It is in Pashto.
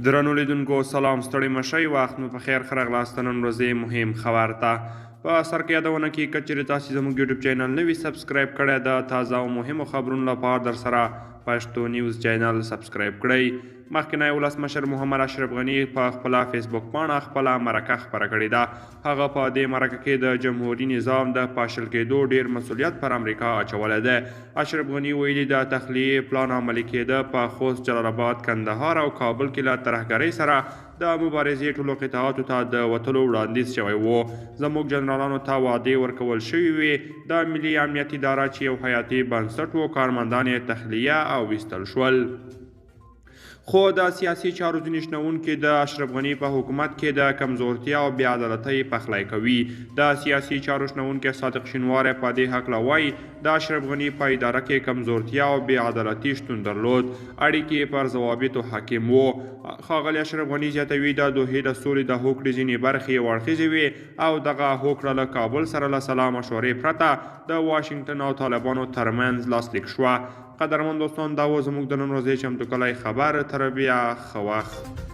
درنو لیدونکو سلام، ستړي مشئ، وخت مو په خیر. ښه راغلاست نن ورځې مهم خبر ته. په سر کې یادونه کې، که چېرې تاسو زموږ یوټیوب چینل نه وي سبسکرایب کړی، د تازه او مهمو خبرونو لپاره در سره پښتو نیوز چینل سبسکرایب کړئ. مخکنی ولسمشر محمد اشرف غني په خپله فیسبوک پاڼه خپله مرکه خپره کړې ده. هغه په دې مرکه کې د جمهوري نظام د پاشل کېدو ډېر مسولیت پر امریکا اچولی دی. اشرف غني ویلي، د تخلیې پلان عملي کېده، په خوست، جلال اباد، کندهار او کابل کې له ترهګرۍ سره د مبارزې ټولو قطعاتو ته د وتلو وړاندیز شوی و، زموږ جنرالانو ته وعدې ورکول شوې وې، د ملي امنیت اداره چې یو حیاتي بنسټ و، کارمندان یې تخلیه او ویستل شول. خو د سیاسي چارو ځینې شنونکي د اشرف غني په حکومت کې د کمزورتیا او بېعدالتۍ پخلی کوي. د سیاسي چارو شنونکی صادق شینواری په دې هکله وایي، د اشرف غني په اداره کې کمزورتیا او بېعدالتي شتون درلود، اړیکې پر ضوابطو حاکم وو. ښاغلی اشرف غني زیاتوي، د دوحې د سولې د هوکړې ځینې برخې یو اړخیزې وې او دغه هوکړه له کابل سره له سلا مشورې پرته د واشنګټن او طالبانو ترمنځ لاسلیک شوه. قدرمن دوستان، دا و زموږ د نن ورځې چمتو کلی خبر. تر بیا، ښه وخت.